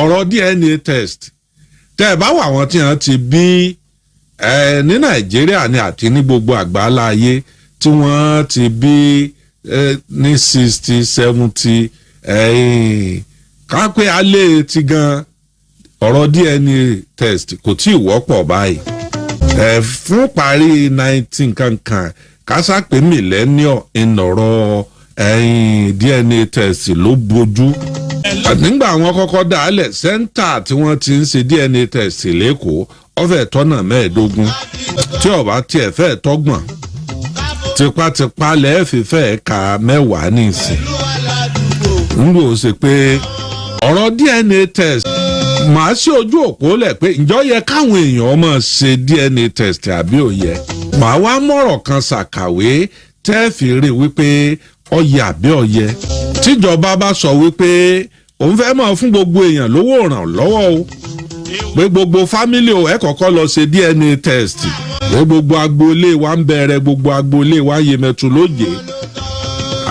Ọ̀rọ̀ DNA test, tẹ́ ẹ bá wà, wọ́n tí wọ́n ti bí ẹ ní Nàìjíríà ni àti ní gbogbo àgbáńlá ayé tí wọ́n ti bí ní 60, 70, kápẹ́ alẹ́ ti gan, ọ̀rọ̀ DNA test kò tí ì wọ́pọ̀ báyìí. Ẹ fún parí 19 kankan kásá pé millennium ìnọ̀rọ̀ ẹ̀yìn DNA test ló bójú. Nígbà àwọn kọ́kọ́ dálẹ̀, center tí wọ́n ti ń ṣe DNA test l'Ékòó ọ̀fẹ́ tọ́nà 15, tí ó bá tiẹ̀ fẹ́ tọ́gbọ̀n, tipátipá lẹ́ẹ̀fì fẹ́ ka 10 nísìn. Ń lò ó ṣe pé ọ̀rọ̀ DNA test, màá sí ojú òpó lẹ̀ pé ǹjọ́ yẹ káwọn èèyàn máa ṣe DNA test àbí ò yẹ. Màá wá mọ̀rọ̀ kan ṣàkàwé tẹ́ẹ̀fì rí wípé ọyẹ àbí ọyẹ. Tíjọba bá sọ wípé òun fẹ́ máa fún gbogbo èèyàn lówó ìrànlọ́wọ́ o, pé gbogbo family o, ẹ kọ́kọ́ lọ ṣe DNA test, pé gbogbo agboolé wa ń bẹ̀rẹ̀, gbogbo agboolé wa Yemẹtu lóje,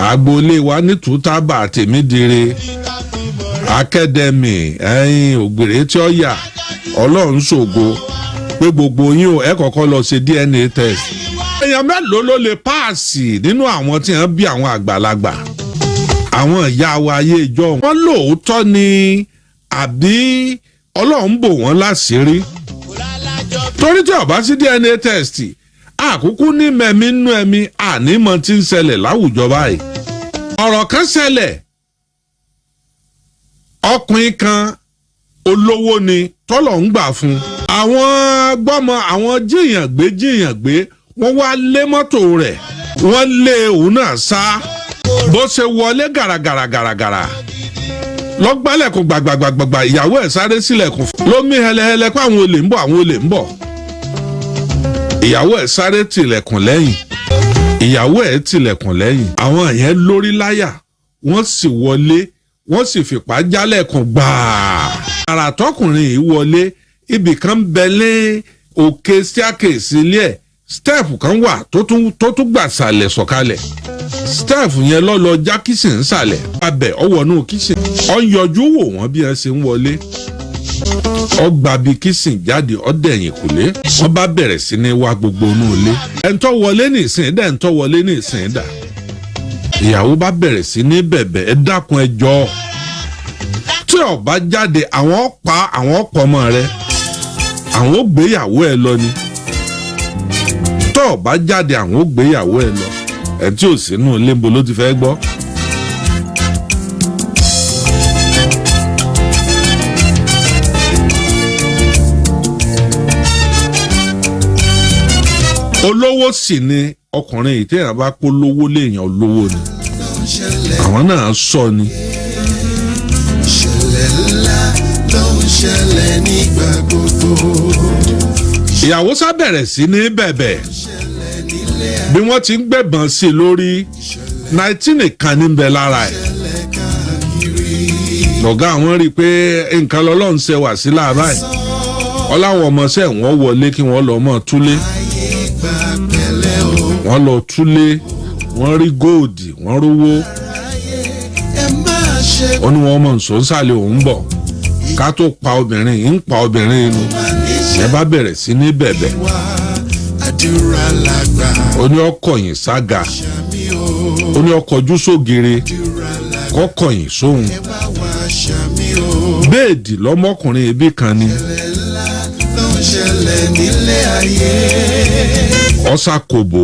agboolé wa ní Tútábà, Tèmídire Academy, ẹ̀yìn Ògbèrè tí ó yà, Ọlọ́run ṣògo, pé gbogbo yín o, ẹ kọ́kọ́ lọ ṣe DNA test. Èèyàn mélòó ló lè pass nínú àwọn tí wọ́n bí àwọn àgbàlagbà, àwọn ìyá wa ayé ìjọ wọn? Lóòótọ́ ni àbí Ọlọ́run bò wọ́n láṣìírí? Torí tí ó bá sí DNA test, àkúkú ní mẹ̀mí nínú ẹ̀mí ànímọ̀ tí ń ṣẹlẹ̀ láwùjọ báyìí. Ọ̀rọ̀ kan ṣẹlẹ̀, ọkùnrin kan olówó ni tọ́lọ̀ ń gbà fún un. Àwọn gbọ́mọ àwọn jíyàn gbé jíyàn gbé, wọ́n wá lé mọ́tò rẹ̀, wọ́n lé òun náà sá. Bó ṣe wọlé gàràgàràgàràgàrà lọ́gbálẹ̀kùn gbàgbàgbàgbà, ìyàwó ẹ̀ sáré sílẹ̀kùn, ló mí hẹlẹhẹlẹ pé àwọn olè ń bọ̀, àwọn olè ń bọ̀. Ìyàwó ẹ̀ sáré tìlẹ̀kùn lẹ́yìn, ìyàwó ẹ̀ tìlẹ̀kùn lẹ́yìn. Àwọn yẹn lórí láyà, wọ́n sì wọlé, wọ́n sì fipá jálẹ̀kùn gbàá. Àrà tọkùnrin yìí wọlé, ibì kan bẹ lé òkè staircase ilé ẹ̀, step kan wà tó tún gbà sàlẹ̀ sọ̀kalẹ̀. Step yẹn lọ́lọ́ já kitchen ń sàlẹ̀ abẹ ọwọ́nú kitchen, ọ ń yọjú wò wọ́n bí wọ́n ṣe ń wọlé. Ọgbà bíi kitchen jáde, ọdẹ̀yìn kùlé. Wọ́n bá bẹ̀rẹ̀ sí ní wá gbogbo inú ilé. Ẹ̀ńtọ́ wọlé ní ìsìn dà, ẹ̀ńtọ́ wọlé ní ìsìn dà. Ìyàwó bá bẹ̀rẹ̀ sí ní bẹ̀bẹ̀, "Ẹ dákun, ẹ jọ̀ọ́, tí ó bá jáde, àwọn pa àwọn ọ̀pọ̀ ọmọ rẹ, àwọn ò gbéyàwó ẹ lọ ni. Tó o bá jáde, àwọn ò gbéyàwó ẹ lọ." Ẹ tí ò sínú ilé ń bo ló ti fẹ́ gbọ́. Olówó sì ni ọkùnrin yìí. Téèyàn bá kó lówó léèyàn, olówó ni àwọn náà sọ ni. Ìṣẹ̀lẹ̀ ńlá ló ń ṣẹlẹ̀ nígbà gbogbo. Ìyàwó sá bẹ̀rẹ̀ sí ní bẹ̀bẹ̀. Bí wọ́n ti ń gbẹ̀bọ̀n sí i lórí, 19 kan ní bẹ lára ẹ̀. Ṣẹlẹ̀ káàkiri. Lọ̀gá àwọn rí i pé nǹkan lọ́lọ́run ṣe wà sí láàbá ẹ̀, ọláwọn ọmọọṣẹ́ wọn wọlé kí wọ́n lọ mọ́ túlé. Ayé gba pẹ̀lẹ́ o. Wọ́n lọ túlé, wọ́n rí gold, wọ́n rówó. Ayé ẹ máa ṣe. Ó ní wọ́n mọ̀ nsọ nsàlẹ̀ òun bọ̀ ká tó pa obìnrin yìí, ń pa obìnrin inú Máa níṣẹ́ ẹ bá bẹ̀rẹ̀ sí ní bẹ̀bẹ̀. wá, àdúrà làgbà. Ó ní ọkọ̀yìn sága. Ṣàmì o. Ó ní ọkọ̀jú sógiri. Àdúrà làgbà. Kọ́kọ̀yìn sóhun. Ẹ bá wa ṣàmì o. Bẹ́ẹ̀dì lọ́mọkùnrin ibì kan ni. Ìṣẹ̀lẹ̀ ńlá ló ń ṣẹlẹ̀ nílé ayé. Ọ̀sà kòbó.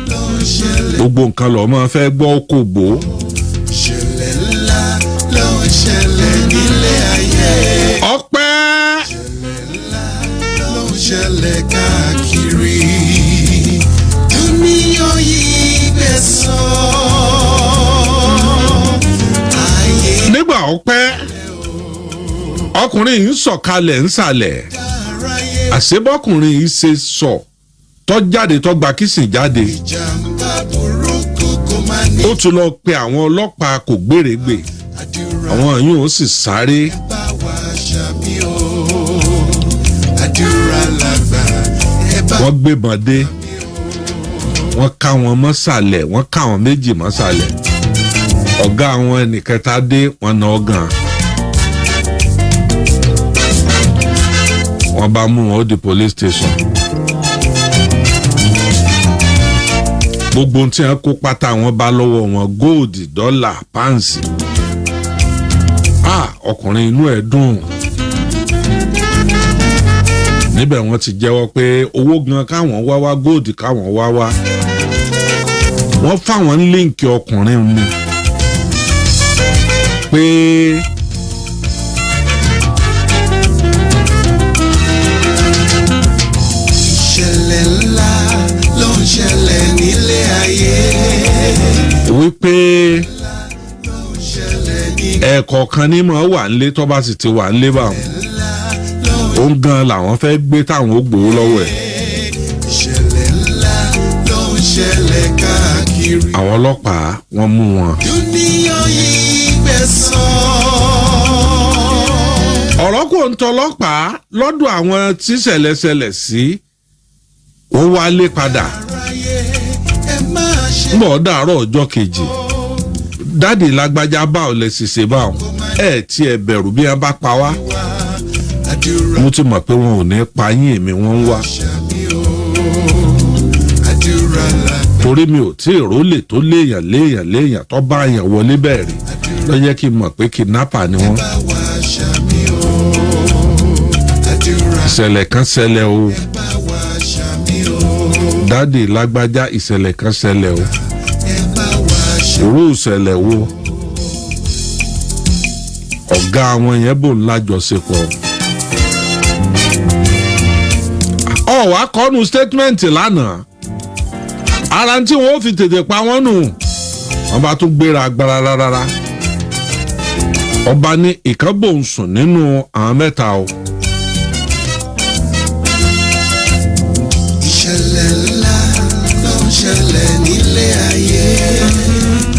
Ló ń ṣẹlẹ̀. Gbogbo nǹkan lọ́ máa fẹ́ gbọ́ kòbó. Ìṣẹ̀lẹ̀ ńlá ló ń ṣẹlẹ̀ nílé ayé. Ọpẹ́. Ló ń ṣẹlẹ̀ káàkiri. Dúníyàn yìí gbẹ̀san. Ayé Nígbà ọpẹ́, ọkùnrin yìí ń sọ̀kalẹ̀ ńsàlẹ̀. aráyé. Àṣebọ́kùnrin yìí ṣe sọ tọ́ jáde, tọ́ gba kitchen jáde, Ìjàmbá burúkú kò máa ní. ó tún lọ pe àwọn ọlọ́pàá kò gbèrègbè. Àdúrà. Àwọn yìí ó sì sáré. Bá wa ṣàmì o. Àdúrà làgbà ẹ bá. Wọ́n gbébọn dé, wọ́n ká wọn mọ́sàlẹ̀, wọ́n ká wọn méjì mọ́sàlẹ̀. Ọ̀gá àwọn ẹnìkẹta dé, wọn nà ọ́ gan. Wọ́n bá mú wọn, ó di police station. Gbogbo ohun tí wọ́n kó pátá wọn bá lọ́wọ́ wọn, gold, dọ́là, pounds. Ah, ọkùnrin inú ẹ̀ dùn. Níbẹ̀ wọ́n ti jẹ́wọ́ pé owó gan káwọn wá wá, gold káwọn wá wá. Wọ́n fáwọn ní link ọkùnrin ni pé Ìṣẹ̀lẹ̀ ńlá ló ń ṣẹlẹ̀ nílé ayé. Wípé Ló ń ṣẹlẹ̀ ní ẹ̀ẹ̀kọ̀ọ̀kan ní mọ̀ wà nílé, tó bá sì ti wà nílé báwọn, ńlá ló ń òun gan làwọn fẹ́ gbé táwọn ó gbowó lọ́wọ́ ẹ̀. Ìṣẹ̀lẹ̀ ńlá ló ń ṣẹlẹ̀ káàkiri. Àwọn ọlọ́pàá, wọ́n mú wọn. Dúníyàn yìí gbẹ̀san. Ọ̀rọ̀ kò ń tọlọ́pàá lọ́dọ̀ àwọn tí ṣẹlẹ̀ṣẹlẹ̀ sí, wọ́n wálé padà. Aráyé, ẹ máa ṣe Ńbọ̀ dàárọ̀ ọjọ́ kejì, daddy lágbájá, báwo lẹ sì ṣe báwọn ẹ tí ẹ bẹ̀rù bí wọn bá pa wá? wá àdúrà. Mo ti mọ̀ pé wọn ò ní pa yín, èmi wọ́n ń wá. Ṣàmì o, àdúrà làgbà. Torí mi ò tí ì rólè tó léèyàn léèyàn léèyàn tó bá yàn wọlé bẹ́ẹ̀ rí ló yẹ kí n mọ̀ pé kidnapper ni wọ́n. Bá wa ṣàmì o, àdúrà. Ìṣẹ̀lẹ̀ kan ṣẹlẹ̀ o. Bá wa ṣàmì o. Daddy lágbájá, ìṣẹ̀lẹ̀ kan ṣẹlẹ̀ o. Ẹ bá wa ṣàmì. Irú ìṣẹ̀lẹ̀ wo? Ọ̀gá àwọn yẹn bò ń lájọṣepọ̀. Ọ̀wá kọ́nu statement lánàá, ara tí wọ́n fi tètè pa wọ́n nù. Wọ́n bá tún gbéra agbára rárá. Ọba ní ìkan bò ń sùn nínú àwọn mẹ́ta o. Ìṣẹ̀lẹ̀ ńlá ló ń ṣẹlẹ̀ nílé ayé.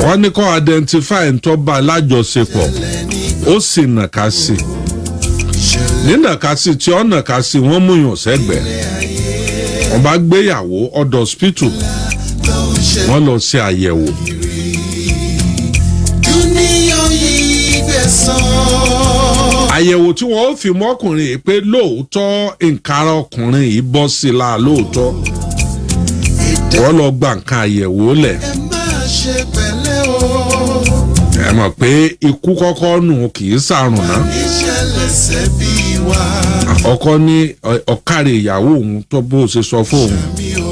Wọ́n ní kó identify ń tọ́ bá lájọṣepọ̀, ó sì nàka sí Ìṣẹ̀lẹ̀ ní nàka sí tí ó nàka sí, wọ́n mú yàn sẹ́gbẹ̀ẹ́. Wọ́n bá gbéyàwó ọ̀dọ̀ hospital, ló ń ṣẹlẹ̀. wọ́n lọ ṣe àyẹ̀wò. Dúníyàn yìí gbẹ̀san. Àyẹ̀wò tí wọ́n fi mọ́kùnrin yìí pé lóòótọ́ nǹkan ara ọkùnrin yìí bọ́ sí i la lóòótọ́, Ẹ̀dá, wọ́n lọ gba nǹkan àyẹ̀wò lẹ̀. ẹ máa ṣe pẹ̀lẹ́ o. Ẹ mọ̀ pé ikú kọ́kọ́ nù kì í sàrùn náà. Ìṣẹ̀lẹ̀ ṣẹ́bí wa. Ọkọ ní ọ̀kàrẹ̀ ìyàwó òun tó bó ṣe sọ fóun, Mi o.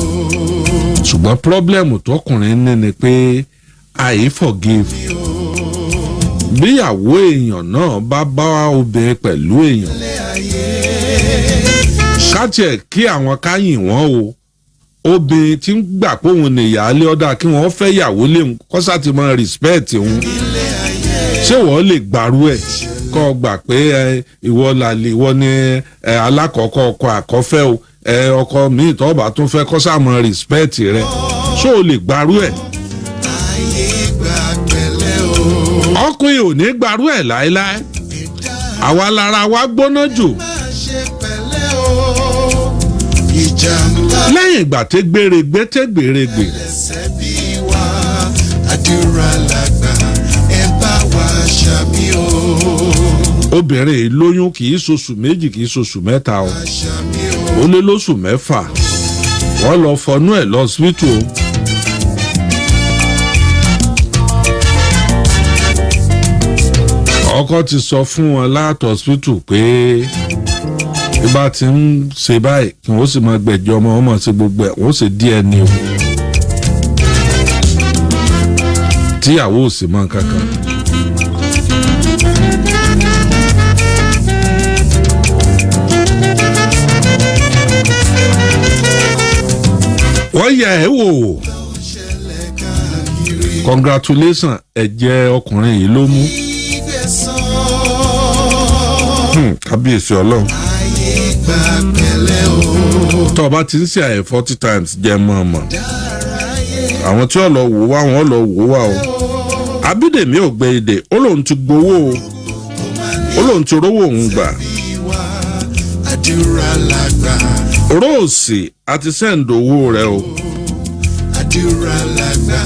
ṣùgbọ́n problem tọkùnrin ní ni pé àì forgive. Bíyàwó èèyàn náà bá bá obìnrin pẹ̀lú èèyàn, Ilé ayé. káti ẹ̀ kí àwọn káyìn wọ́n o, obìnrin tí ń gbà pé òun ní ìyáálé, ọ̀dà kí wọ́n fẹ́ yàwó léwu kọ́sà ti mọ respect òun. Ilé ayé. Ṣé wọ́n lè gbàrú ẹ̀ kọ́ ọ gbà pé ẹ, ìwọ làlè, ìwọ ni ẹ, alákọ̀ọ́kọ́ ọkọ àkọ́fẹ́ o, ẹ, ọkọ míì tó bá tún fẹ́ kọ́sà mọ respect rẹ, ṣé o lè gbàrú ẹ̀? Ayé gbà pẹ̀lẹ́ o. Ọkùnrin ò ní gbàrú ẹ̀ láéláé. Ẹ̀dá, Àwa lára wa gbóná jù. máa ṣe pẹ̀lẹ́ o. Ìjàmbá Lẹ́yìn ìgbà tẹ́gbèrègbè tẹ́gbèrègbè, lẹ́sẹ̀ bí wa. Àdúrà làgbà, ẹ bá wa ṣàmì o. Obìnrin yìí lóyún, kì í ṣoṣù 2, kì í ṣoṣù 3 o. Ṣàmì o. Ó lé lóṣù 6. Wọ́n lọ fọnú ẹ̀ lọ́sibítù o. Ọkọ ti sọ fún wọn láàtọ̀ hospital pé bí bá ti ń ṣe báyìí kí wọ́n sì máa gbẹ̀jọ́ ọmọ wọn, máa ṣe gbogbo ẹ̀, wọ́n sì DNA o, tíyàwó ò sì mọ nǹkan kan. Wọ́n yẹ ẹ́ wò. Ṣẹlẹ̀ káàkiri. Congratulations, ẹ̀jẹ̀ ọkùnrin yìí ló mú. Ìgbésàn. Kábíyèsí ọlọ́run. Ayé gbà pẹ̀lẹ́ o. Tó o bá ti ń ṣe àyè 40 times jẹ́ mọ́ ọmọ. Dáráyé Àwọn tí ó lọ wò wá, wọn lọ wò wá o. Abídèmí ò gbé èdè, ó lóun ti gbowó o, ó lóun ti rówó òun gbà. bí wa. Àdúrà làgbà. Róòsì àti sẹ́ǹdì owó rẹ o. Àdúrà làgbà,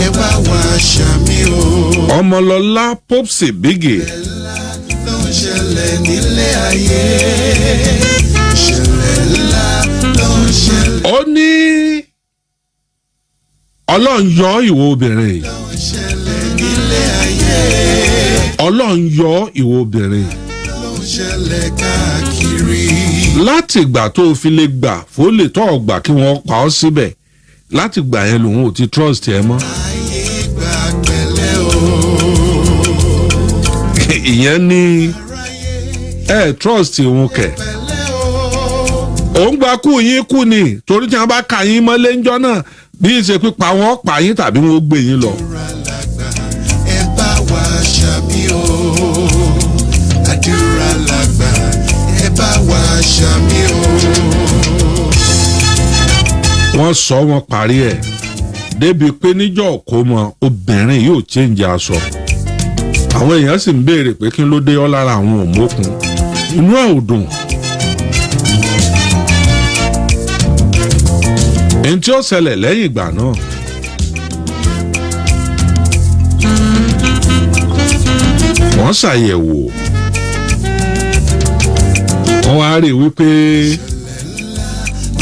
ẹ bá wa ṣàmì o. Ọmọlọlá Popsi Biggie. Ńlá ló ń Ṣẹlẹ̀ nílé ayé, ìṣẹ̀lẹ̀ ńlá ló ń ṣẹlẹ̀. Ó ní Ọlọ́run yọ ìwọ obìnrin yìí. Ló ń ṣẹlẹ̀ nílé ayé. Ọlọ́run yọ ìwọ obìnrin yìí. Ló ń ṣẹlẹ̀ káàkiri. Láti ìgbà tó o fi lè gbà fólè tó o gbà kí wọ́n pa ọ́ síbẹ̀, láti ìgbà yẹn lòun ò ti trust ẹ mọ́. Ayé gbà pẹ̀lẹ́ o. Ìyẹn ní ẹ trust òun kẹ̀. Pẹ̀lẹ́ o. Òun gba kú yín kú ni, torí tí wọ́n bá ka yín mọ́lé ńjọ́ náà, bí í ṣe pípa wọn pa yín tàbí wọn ó gbé yín lọ. Àdúrà làgbà, ẹ bá wa ṣàmì o. Àdúrà làgbà, ẹ bá wa ṣàmì o. Wọ́n sọ, wọ́n parí ẹ̀ débi pé níjọ́ kó mọ obìnrin yóò change aṣọ. Àwọn èèyàn sì ń béèrè pé kí ló dé ọ́ lára àwọn òmókun, inú ẹ̀ ò dùn. Èyí tí ó ṣẹlẹ̀ lẹ́yìn ìgbà náà, wọ́n ṣàyẹ̀wò, wọ́n wá rí i wípé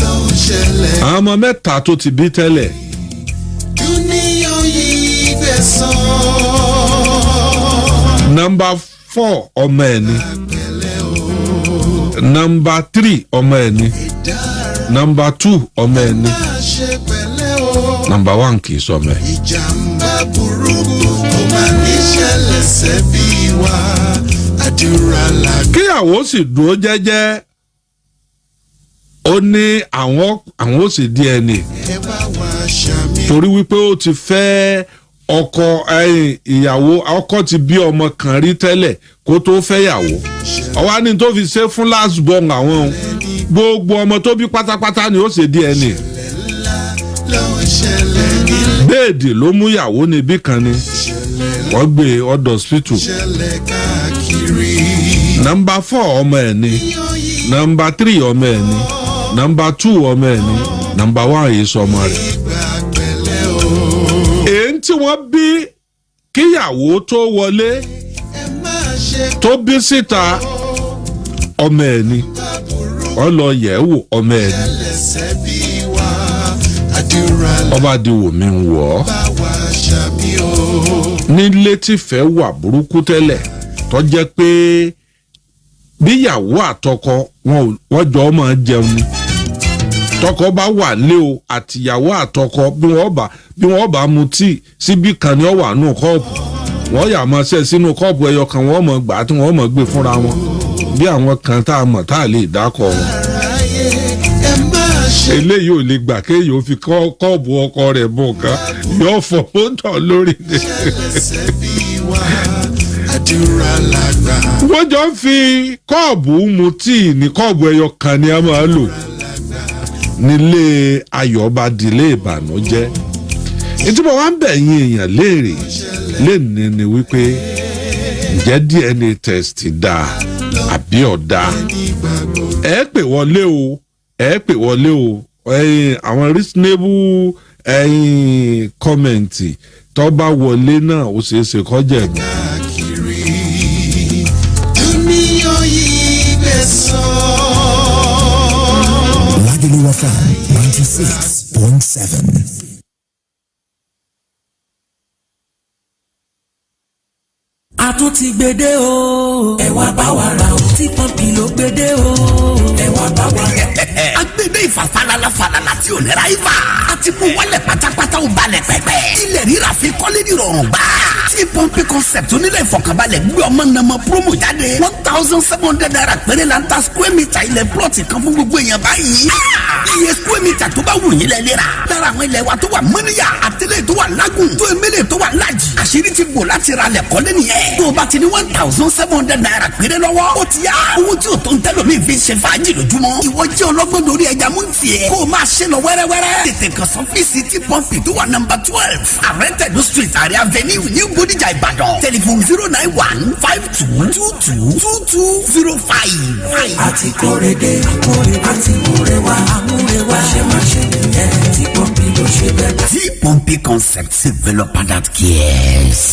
Ló ń ṣẹlẹ̀. àwọn ọmọ mẹ́ta tó ti bí tẹ́lẹ̀, Dúníyàn yìí gbẹ̀san. Number 4 ọmọ ẹ̀ ni, Pẹ̀lẹ́ o. number 3 ọmọ ẹ̀ ni, Ìdára number 2 ọmọ ẹ̀ ni, máa ṣe pẹ̀lẹ́ o. number 1 kì í sọmọ ẹ̀. Ìjàmbá burúkú kò máa ní ṣẹlẹ̀ sẹ́bí wa. Àdúrà làgbà. Kíyàwó sì dúró jẹ́jẹ́, ó ní àwọn ó sì DNA, Ẹ bá wa ṣàmì. torí wípé ó ti fẹ́ ọkọ ẹ̀yìn ìyàwó, ọkọ ti bí ọmọ kan rí tẹ́lẹ̀ kó tó fẹ́yàwó. Ọwọ́ ní tó fi ṣe fún last born àwọn òun, gbogbo ọmọ tó bí pátápátá ni ó ṣe DNA. Ló ń ṣẹlẹ̀ nílé. Béèdì ló mú ìyàwó níbí kan ni wọ́n gbé ọ̀dọ̀ hospital. Ṣẹlẹ̀ káàkiri. Number 4 ọmọ ẹ̀ ni, number 3 ọmọ ẹ̀ ni, number 2 ọmọ ẹ̀ ni, number 1 yìí sọmọ rẹ̀. Ìgbà pẹ̀lẹ́ o. Èyí tí wọ́n bí kíyàwó tó wọlé, Ẹ máa ṣe tó bí síta, ọmọ ẹ̀ ni. Wọ́n lọ yẹ̀ ẹ́ wò, ọmọ ẹ̀ ni. ṣẹlẹ̀ sẹ́bí wa. Àdúrà Ọba di wò mí ń wọ̀ ọ́. bá wa ṣàmì o. Nílé tífẹ́ wà burúkú tẹ́lẹ̀, tó jẹ́ pé bíyàwó àtọkọ wọn wọ́n jọ máa jẹun ni, tọkọ bá wà lé o, àtìyàwó àtọkọ, bí wọ́n bá mu tíì, síbí kan ni ó wà nù kọ́ọ̀pù, wọ́n yà máa ṣe sínú kọ́ọ̀pù ẹyọ kan, wọ́n mọ̀ gbà tí wọ́n mọ̀ gbé fúnra wọn, bí àwọn kan tá a mọ̀ tá a lè dákọ̀ wọn. Aráyé, ẹ máa ṣe Eléyìí ò lè gbà kéèyàn fi kọ́ọ̀pù ọkọ rẹ̀ bọ̀ nǹkan, yóò fọ́ mọ́tò lórí ni. ṣẹlẹ̀ sẹ́bí wa. Àdúrà làgbà. Wọ́n jọ ń fi kọ́ọ̀bù mu tíì ní, kọ́ọ̀bù ẹyọ kan ni a máa lò nílé. Ayọ̀ bá dilé ìbànújẹ́. Ìtumọ̀ wa ń bẹ̀ yín èèyàn léèrè lénìí ni wípé, ǹjẹ́ DNA test dáa àbí ọ̀dà? Ẹ pè wọlé o, ẹ pè wọlé o. Ẹ̀yin àwọn reasonable ẹ̀yin comment tó bá wọlé náà, ó ṣeé ṣe kọjá ẹ̀mí. Káàkiri. Dúníyàn yìí gbẹ̀san. Lagelu FM 96.7. A tún ti gbede o. Ẹ wá bá wa ra o. Tí Pọ́ǹpì ló gbede o. Ẹ wá bá wa ra. Agbede ìfà falala falala tí ò ní ra ibà. A ti mú wálẹ̀ pátápátá, ó balẹ̀ pẹ́pẹ́. Ilẹ̀ rírà fi kọ́lé ní rọrùn gbà. Tí Pọ́ǹpì Concept onílẹ̀ ìfọkànbalẹ̀ gbé ọmọ nàmọ promo jáde. ₦1,700 péré la ń ta square meter ilẹ̀ plot kan fún gbogbo èèyàn báyìí. Iye square meter tó bá wù yín lẹ lè rà. Lára àwọn ilẹ̀ wa tó wà Mọ́níyà, àtẹlẹ́ tó wà Lágùn, tó emele tó wà Lájì. Àṣírí ti bò láti ra lẹ̀ kọ́lé nìyẹn. Tó o bá ti ní ₦1,700 péré lọ́wọ́, ó ti yá. Owó tí o tó ń tẹ́lómi fi ṣe fàájì lójúmọ́. Ìwọ jẹ́ ọlọ́gbọ́n lórí ẹja mú tiẹ̀. Kó o máa ṣe lọ wẹ́rẹ́wẹ́rẹ́. Tètè kàn sọ́fíìsì tí Pọ́ǹpì tó wà number 12, Àrẹ́tẹ̀dó Street, Àrẹ Avenue, New Bódìjà, Ìbàdàn. Telephone 09152222205. Àti kórede, àti múrewa, àmúrewa ṣe máa ṣe nìyẹn. Tí Pọ́ǹpì ló ṣe bẹ́ẹ̀. Tí Pọ́ǹpì Concept, developer that cares.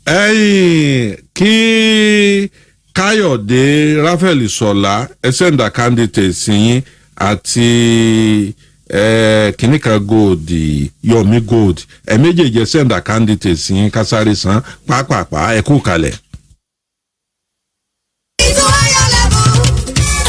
Ẹ̀yin. Kí Káyọ̀dé Raphael Sọlá, ẹ send candidate sí yín àti kìnnìkan Gold, Yomi Gold, ẹ méjèèjì, ẹ send candidate sí yín, kásáré san pápápá. Ẹ kú kalẹ̀.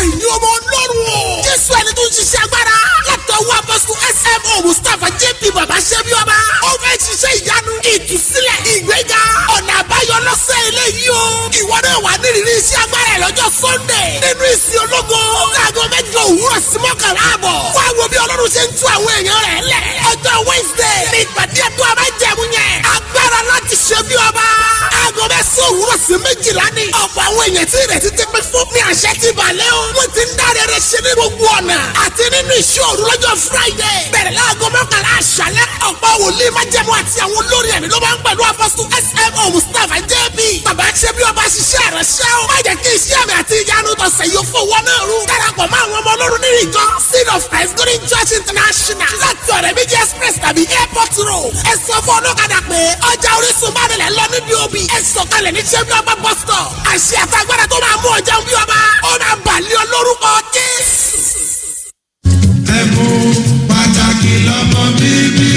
Ẹ̀yin ọmọ Ọlọ́run o. Jésù ẹni tó ń ṣiṣẹ́ agbára látọwọ́ Apostle S.M.O. Mustapha J.P. Bàbá Ṣẹ́bí Ọba. Ó fẹ́ ṣiṣẹ́ ìyanu, ìtúsílẹ̀, ìgbéga, ọ̀nà àbáyọ lọ́sẹ̀ eléyìí o. Ìwọ náà wà nírìírí iṣẹ́ agbára ẹ̀ lọ́jọ́ Sunday nínú ìsìn ológo, láago 8 òwúrọ̀ sí 11 àbọ̀. Wá wo bí Ọlọ́run ṣe ń tú àwọn èèyàn rẹ̀ lẹ̀. Ọjọ́ Wednesday ní ìpàdé ẹ̀dùn àbájẹ̀mú yẹn. Agbára láti ṣe bí ọba. Aago 9 òwúrọ̀ sí 12 ni. Ọ̀pọ̀ àwọn èèyàn tí ìrètí ti pín fún ní àṣẹ ti balẹ̀ o. Wọ́n ti ń dáre rẹ̀ ṣe ní gbogbo ọ̀nà. Àti nínú iṣẹ́ òru lọ́jọ́ Friday. Bẹ̀rẹ̀ láago 11 àṣálẹ́. Ọ̀pọ̀ wòlíì májẹ̀mú àti àwọn olórí ẹ̀mí ló máa ń pẹ̀lú Apostle S.M.O. Mustapha J.B. Bàbá ṣe bí ọba ṣiṣẹ́ ìránṣẹ́ o. Má jẹ́ kí iṣẹ́ mi àti ìyanu tọ̀sẹ̀ yóò fowó náà rú. Darapọ̀ mọ́ àwọn ọmọ Ọlọ́run nínú ìjọ Seed of Christ Golden Church International, láti Ọ̀rẹ́ Méjì Express tàbí Airport Road. Ẹ sọ fún ọlọ́kadà pé ọjà Orísun bá nílẹ̀ lọ níbi òbí. Ẹ sọ̀kalẹ̀ ní ṣẹ́bí ọba bus stop. Àṣẹ àtàgbàdà tó máa mú ọjà bí ọba, ó máa bàlẹ́ ọ lórúkọ Jésù. Ẹ̀bùn pàtàkì lọ́mọ bíbí.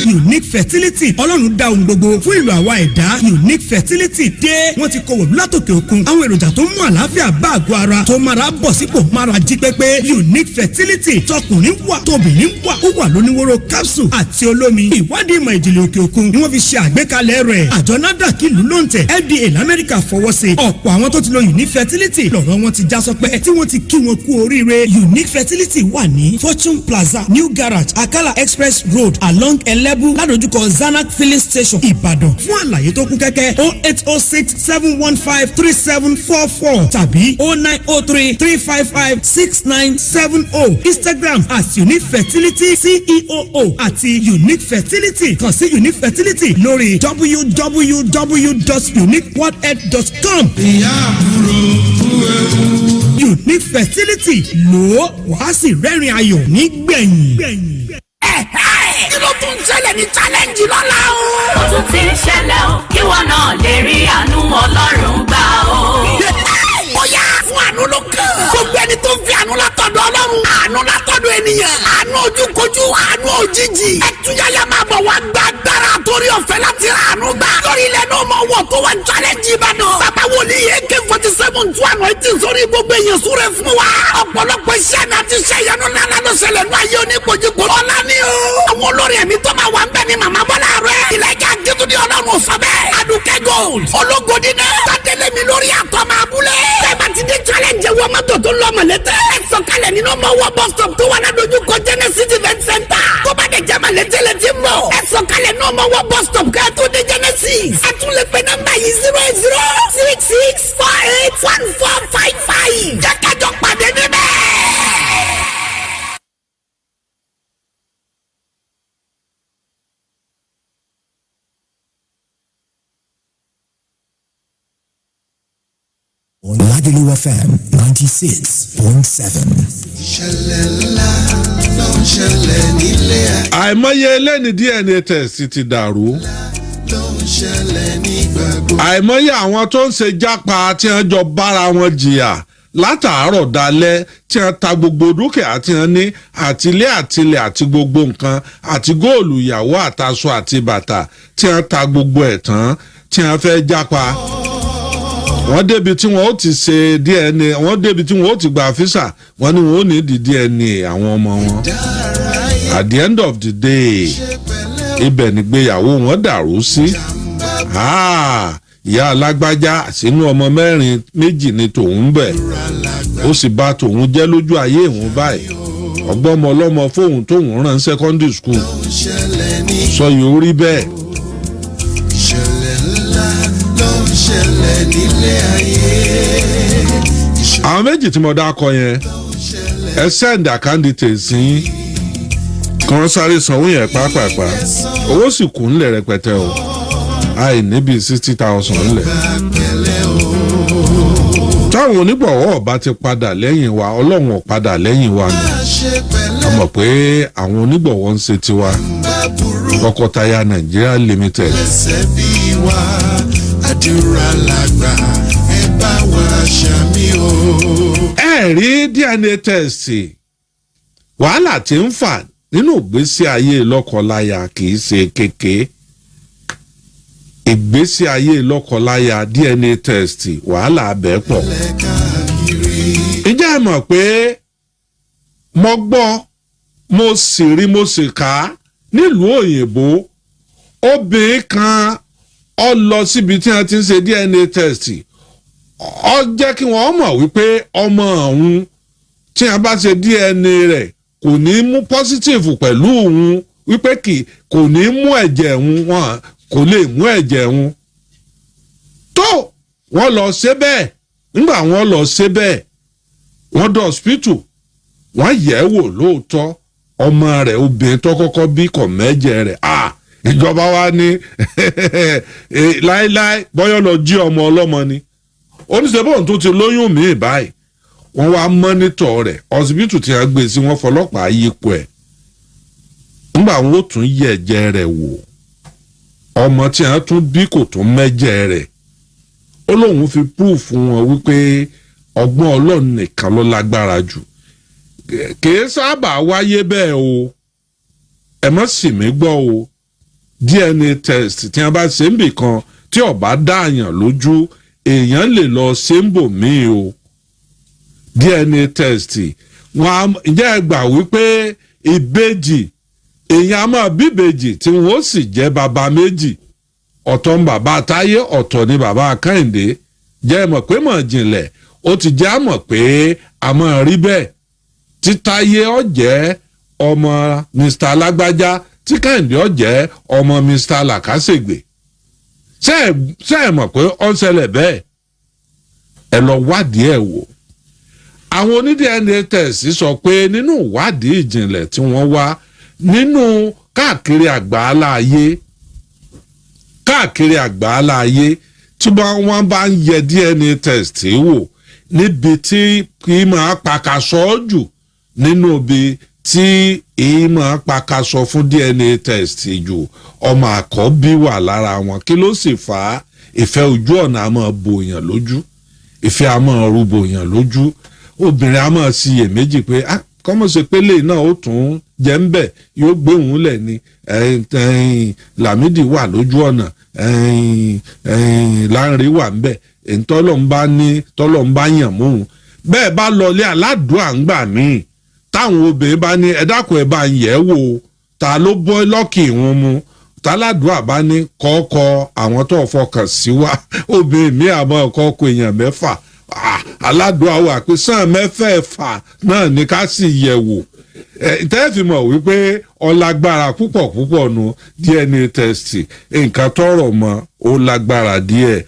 Unique Fertility, Ọlọ́run dá ohun gbogbo fún ìlú àwa ẹ̀dá. Unique Fertility dé, wọ́n ti kó wọ̀lú látòkè òkun àwọn èròjà tó mú àlàáfíà bá àgọ́ ara, tó mára bọ̀ sípò, mára jí pépé. Unique Fertility tọkùnrin wà, tóbìnrin wà, ó wà lóníwóró capsule àti olómi. Ìwádìí ìmọ̀ ìjìnlẹ̀ òkè òkun ni wọ́n fi ṣe àgbékalẹ̀ rẹ̀. Àjọ NAFDAC ìlú ló ń tẹ̀, FDA lamẹ́ríkà fọwọ́ sí. Ọ̀pọ̀ àwọn tó ti lo Unique Fertility lọ́rọ̀ wọn ti já sọpẹ́, tí wọ́n ti kí wọn kú oríire. Unique Fertility wà ní Fortune Plaza, New Garage, Akala Express Road, along Ẹlẹ́bù, ládojúkọ Zanac Filling Station, Ìbàdàn. Fún àlàyé tó kún kẹ́kẹ́, 08067153744 tàbí 09033556970. Instagram @uniquefertilityceoo àti Unique Fertility. Kàn sí Unique Fertility lórí www.uniqueworldhealth.com. Ìyá àbúrò kú ewu. Unique Fertility, lò ó, wàá sì rẹ́rìn ayọ̀ nígbẹ̀yìn. Kí ló tún ṣẹlẹ̀ ní Challenge lọ́la o? Ó tún ti ń ṣẹlẹ̀ o, kí wọn náà lè rí àánú Ọlọ́run gbà o. Bóyá fún àánú ló kàn. Gbogbo ẹni tó ń fi àánú látọ̀dọ̀ Ọlọ́run. Àánú látọ̀dọ̀ ènìyàn. Àánú ojúkojú, àánú òjijì. Ẹtúyáyá máa bọ̀ wá gba agbára torí ọ̀fẹ́ láti ra àánú gbà. Lórí ilẹ̀ náà mọ̀ wọ̀ tó wà ní Challenge Ìbàdàn. Bàbá wòlíì AK-47 tú àná etí sórí gbogbo èèyàn súre fún wa. Ọ̀pọ̀lọpọ̀ iṣẹ́ mi àti iṣẹ́ ìyanu ńlá ló ṣẹlẹ̀ ní ayé oníkojúkọ. Ọlá ni o. Àwọn olórin ẹ̀mí tó máa wà ń bẹ̀ ni Màmá Bọ́lá rẹ̀. Ìlẹ́jà Akíntúndé, Ọlọ́run sọ bẹ́ẹ̀. Adùkẹ́ Gold. Ológo dídá. Tádélé mi lórí àtọ́ máa búlẹ̀. Bẹ́ẹ̀ bá ti dé Challenge, wọ mọ́tò tó lọ Mọ̀lẹ́tẹ̀. Ẹ sọ̀kalẹ̀ nínú ọmọ wọ bus stop tó wà ládojúkọ Genesis Event Center. Tó bá dẹ̀ jẹ́ Mọ̀lẹ́tẹ̀ lẹ ti ń bọ̀, ẹ sọ̀kalẹ̀ nínú ọmọ wọ bus stop kẹ́ tó dé Genesis. Ẹ tún lè pe nọ́mbà yìí: 08066481455. Jẹ́ kájọ pàdé níbẹ̀. Lagelu FM 96.7. Ìṣẹ̀lẹ̀ ńlá ló ń ṣẹlẹ̀ nílé ẹ̀. Àìmọye eléni DNA test ti dàrú. Ló ń ṣẹlẹ̀ nígbà gbogbo. Àìmọye àwọn tó ń ṣe jápa tí wọ́n jọ bára wọn jìyà látàárọ̀ dalẹ́, tí wọ́n ta gbogbo dúkìá tí wọ́n ní, àtilé àtilẹ̀ àti gbogbo nǹkan àti góòlù ìyàwó àtaṣọ àti bàtà, tí wọ́n ta gbogbo ẹ̀ tán, tí wọ́n fẹ́ jápa. Wọ́n débi tí wọ́n ó ti ṣe DNA, wọ́n débi tí wọ́n ó ti gba físà, wọ́n ní wọ́n ó ní di DNA àwọn ọmọ wọn. At the end of the day, ibẹ̀ nígbéyàwó wọn dàrú sí. Ìyá alágbájá, sínú ọmọ mẹ́rin, méjì ni tòun bẹ̀, ó sì bá tòun jẹ́ lójú ayé òun báyìí. Ọgbọ́n ọmọ ọlọ́mọ fóun tóun rán secondary school sọ yìí, ó rí bẹ́ẹ̀. Ìṣẹ̀lẹ̀ ńlá ló ń ṣẹlẹ̀ nílé ayé. Àwọn méjì tí mo dá kọ yẹn, ẹ send account details sí kàn, sáré sanwó yẹn pápápá. Owó sì kù ńlẹ̀ rẹpẹtẹ o, àì níbi 60,000 ńlẹ̀. Táwọn onígbọ̀wọ́ ọba ti padà lẹ́yìn wa, Ọlọ́run ò padà lẹ́yìn wa ni. A mọ̀ pé àwọn onígbọ̀wọ́ ń ṣe tiwa, Tọkọtaya Nigeria Limited. Ẹsẹ̀ bí wa. Àdúrà làgbà, ẹ bá wa ṣàmì o. Ẹ rí DNA test, wàhálà tí ń fà nínú ìgbésí ayé lọ́kọláya kì í ṣe kéke. Ìgbésí ayé lọ́kọláya, DNA test, wàhálà abẹ́ pọ̀. Ǹjẹ́ ẹ mọ̀ pé mo gbọ́, mo sì rí, mo sì kà á nílùú òyìnbó, obìnrin kan ó lọ síbi tí wọ́n ti ń ṣe DNA test, ó jẹ́ kí wọ́n mọ̀ wípé ọmọ òun tí wọ́n bá ṣe DNA rẹ̀ kò ní mú positive pẹ̀lú òun, wípé kò ní mú ẹ̀jẹ̀ òun, wọn kò lè mú ẹ̀jẹ̀ òun. Tó wọ́n lọ ṣe bẹ́ẹ̀, nígbà wọ́n lọ ṣe bẹ́ẹ̀, wọ́n dọ̀ hospital, wọ́n yẹ̀ ẹ́ wò, lóòótọ́ ọmọ rẹ̀ obìnrin tó kọ́kọ́ bí kò mẹ́jẹ̀ rẹ̀. Ah, ìjọba wa ní láéláé, bọ́yọ̀ lọ jí ọmọ ọlọ́mọ ni, oníṣẹ́bọ̀n tó ti lóyún míì báyìí. Wọ́n wá monitor rẹ̀, hospital tí wọ́n gbé sí, wọ́n fọlọ́pàá yípo ẹ̀. Nígbà wọn ó tún yẹ̀ ẹ̀jẹ̀ rẹ̀ wò, ọmọ tí wọ́n tún bí kò tún mẹ́jẹ̀ rẹ̀. Ó lóun fi proof wọn wípé ọgbọ́n Ọlọ́run nìkan ló lágbára jù. Kìí sábà wáyé bẹ́ẹ̀ o, ẹ má sì mí gbọ́ o. DNA test tí wọ́n bá ṣe ń bì kan tí ó bá dáàyàn lójú, èèyàn lè lọ ṣe ń bò míì o. DNA test wọn, ǹjẹ́ ẹ gbà wípé ìbejì, èèyàn á máa bíbejì tí wọ́n ó sì jẹ́ bàbá méjì? Ọ̀tọ̀ ń bàbá Táyé, ọ̀tọ̀ ni bàbá Kẹ́hìndé. Jẹ́ ẹ mọ̀ pé mọ̀ jìnlẹ̀ ó ti jẹ́ àmọ̀ pé a máa rí bẹ́ẹ̀, tí Táyé ó jẹ́ ọmọ Mr. Alágbájá, tí Kẹ́hìndé ó jẹ́ ọmọ Mr. Làkàṣègbè? Ṣé ẹ mọ̀ pé ó ń ṣẹlẹ̀ bẹ́ẹ̀? Ẹ lọ wádìí ẹ̀ wò. Àwọn oní DNA test sọ pé nínú ìwádìí ìjìnlẹ̀ tí wọ́n wá nínú káàkiri àgbáálá ayé, káàkiri àgbáálá ayé, tí wọ́n bá ń yẹ DNA test wò, níbi tí kì í máa pakasọ jù, nínú ibi tí kì í máa pakasọ fún DNA test jù, ọmọ àkọ́bí wà lára wọn. Kí ló sì fà á? Ìfẹ́ ojú ọ̀nà a máa bòyàn lójú, ìfẹ́ a máa rúbòyàn lójú. Obìnrin a máa ṣiyèméjì pé, ah, kọ́mọ̀ ṣe pé lè náà ó tún jẹ́ ń bẹ̀, yóò gbé òun lẹ̀ ni. Lámìdí wà lójú ọ̀nà, Láńrí wà ń bẹ̀, tọ́lọ̀ ń bá ní, tọ́lọ̀ ń bá yàn móhun. Bẹ́ẹ̀ bá lọlé aládùúgbò àǹgbà míì, táwọn obìnrin bá ní, "Ẹ dákun, ẹ bá ń yẹ̀ wò, ta ló bọ́ lọ́kì ìwọ̀n mu?" Táládùá bá ní kọ́kọ́ àwọn tó fọkàn sí wa, obìnrin mi àmọ́ kọ́kọ́ èèyàn mẹ́fà. Aládùá wà pé sàn mẹ́fẹ̀ẹ̀fà náà ní ká sì yẹ̀ wò. Tẹ́ẹ̀fì mọ̀ wípé ọlágbára púpọ̀ púpọ̀ nu DNA test, nǹkan tọrọ mọ́ ó lágbára díẹ̀.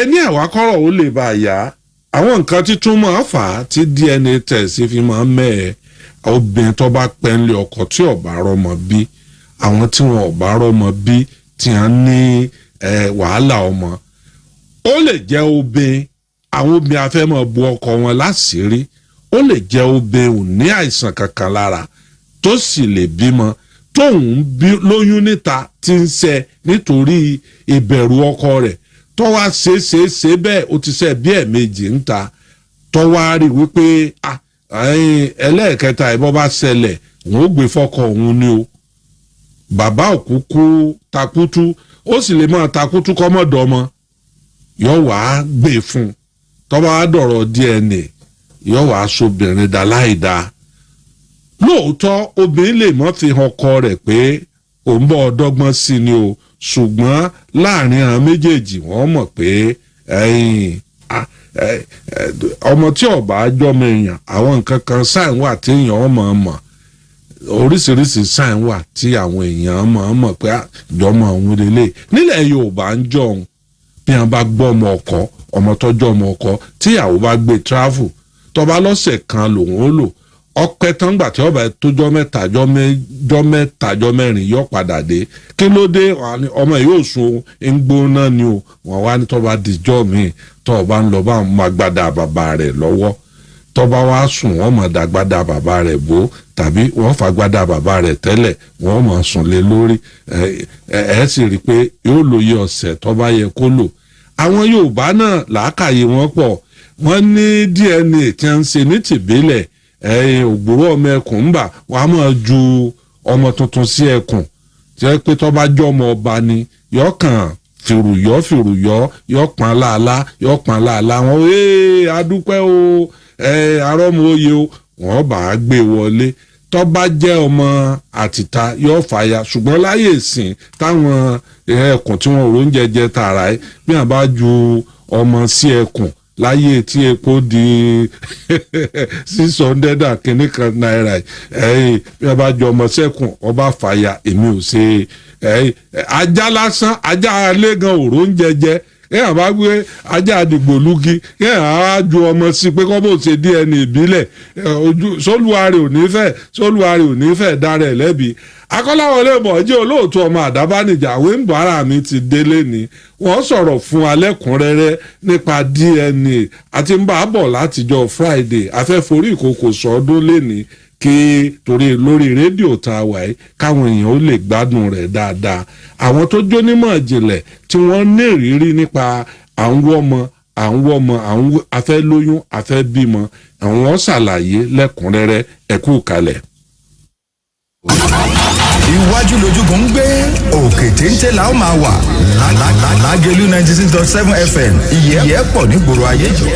Ẹni àwákọ́rọ̀ ó lè bá a yá àwọn nǹkan títún máa fà á tí DNA test fi máa mẹ́ẹ̀. Obìnrin tó bá pẹ́ńlẹ̀ ọkọ tí ò bá rọ́mọ bí, àwọn tí wọn ò bá rọ́mọ bí, tí wọ́n ní wàhálà ọmọ, ó lè jẹ́ obìnrin, àwọn obìnrin afẹ́ máa bu ọkọ wọn láṣìírí. Ó lè jẹ́ obìnrin ò ní àìsàn kankan lára tó sì lè bímọ, tóun bí lóyún níta tí ń ṣe nítorí ìbẹ̀rù ọkọ rẹ̀, tó wá ṣe ṣe ṣe bẹ́ẹ̀, ó ti ṣe bí ẹ̀ẹ̀mejì ń ta, tó wá rí wípé ẹlẹ́ẹ̀kẹta ìbọn bá ṣẹlẹ̀, òun ó gbé fọ́kọ òun ni o. Bàbá òkúkú takutu, ó sì lè máa takutu kọ́mọ̀dọ́mọ, yóò wá gbé fún un. Tó bá dọ̀rọ̀ DNA, yóò wá sobìnrin dá láìda. Lóòótọ́ obìnrin lè mọ́ fi hàn ọkọ rẹ̀ pé òun bọ́ ọdọ́gbọ́n sí ni o, ṣùgbọ́n láàrin àwọn méjèèjì, wọ́n mọ̀ pé ọmọ tí ó bá jọmọ èèyàn, àwọn nǹkan kan sign wà tí èèyàn mọ̀ mọ̀, oríṣiríṣi sign wà tí àwọn èèyàn mọ̀ mọ̀ pé jọmọ òun lélẹ̀. Nílẹ̀ Yorùbá ń jọun, bí wọ́n bá gbọ́ ọmọ ọkọ, ọmọ tọ́jú ọmọ ọkọ, tíyàwó bá gbé travel, tó bá lọ́sẹ̀ kan lòun ó lò, ọpẹ́ tán, gbà tí ọba tójọ́ mẹ́ta, jọ́ mẹ́ta, jọ́ mẹ́rin, yọ padà dé. Kí ló dé? Ọmọ yóò sun, ń gbóná ni o. Wọ́n wá ní tọ́ba dijọ́ mi, tọ́ba ń lọ bá ń máa gbádà bàbá rẹ̀ lọ́wọ́, tọ́ba wá sùn, wọ́n máa dàgbádà bàbá rẹ̀ bò, tàbí wọ́n fàgbádà bàbá rẹ̀ tẹ́lẹ̀, wọ́n máa sùn lé lórí. Ẹ sì rí i pé yóò lòye ọ̀sẹ̀ tọ́ba yẹ kó lò. Àwọn Yorùbá náà, làákàyè wọn pọ̀. Wọ́n ní DNA tí wọ́n ń ṣe ní tìbílẹ̀, ẹ̀yìn ògbúrò ọmọ ẹkùn ń bà wọ́n á máa ju ọmọ tuntun sí ẹkùn, tí wọ́n pé tó bá jọ́ ọmọ ọba ni, yọ kàn fìrùyọ́ fìrùyọ́, yọ pọ́n láàlá, yọ pọ́n láàlá wọn. Ee, adúpẹ́ o, ẹ arọ́mọ oyè o, wọ́n bá a gbé wọlé. Tó bá jẹ́ ọmọ àtìta, yóò fàya. Ṣùgbọ́n láyè ìsìn táwọn ẹkùn tí wọn ò róúnjẹ jẹ tààrà ẹ, bí wọn bá ju ọmọ sí ẹkùn láyé tí epo di 600 and kìíní kan náírà, ẹ̀yìn bí wọn bá ju ọmọ sẹ́kùn, ọba fàya. Èmi ò ṣe ẹ̀yìn ajá lásán, ajá alẹ́ gan ò róúnjẹ jẹ. Kéèyàn bá gbé ajá àdìgbòlugi, kéèyàn á ju ọmọ sí pé kọ́ bó ṣe DNA ìbílẹ̀ ojú sólùwarè ò ní fẹ́, sólùwarè ò ní fẹ́ dára ẹ̀ lẹ́bi. Akọ́láwọlé mọ̀ jẹ́ olóòtú ọmọ àdábánijà. Àwọn ìbára mi ti délé ni wọ́n sọ̀rọ̀ fún alẹ́kùnrẹ́rẹ́ nípa DNA àti ń bá a bọ̀ látijọ́ Friday. Afẹ́forí ìkòkò sọ́dún lẹ́ni kí torí lórí rédíò tá a wà yìí, káwọn èèyàn ó lè gbádùn rẹ̀ dáadáa. Àwọn tó jónímọ̀ ìjìnlẹ̀ tí wọ́n ní ìrírí nípa à ń wọ́mọ, à ń wọ́mọ, à ń afẹ́ lóyún, afẹ́ bímọ, àwọn ṣàlàyé lẹ́kùnrẹ́rẹ́. Ẹ̀kú kalẹ̀. Iwájú lójúgun ń gbé, òkè téńté la ó máa wà. Lágẹ̀lú 96.7 FM, ìyẹ́ pọ̀ nígboro ayé jù.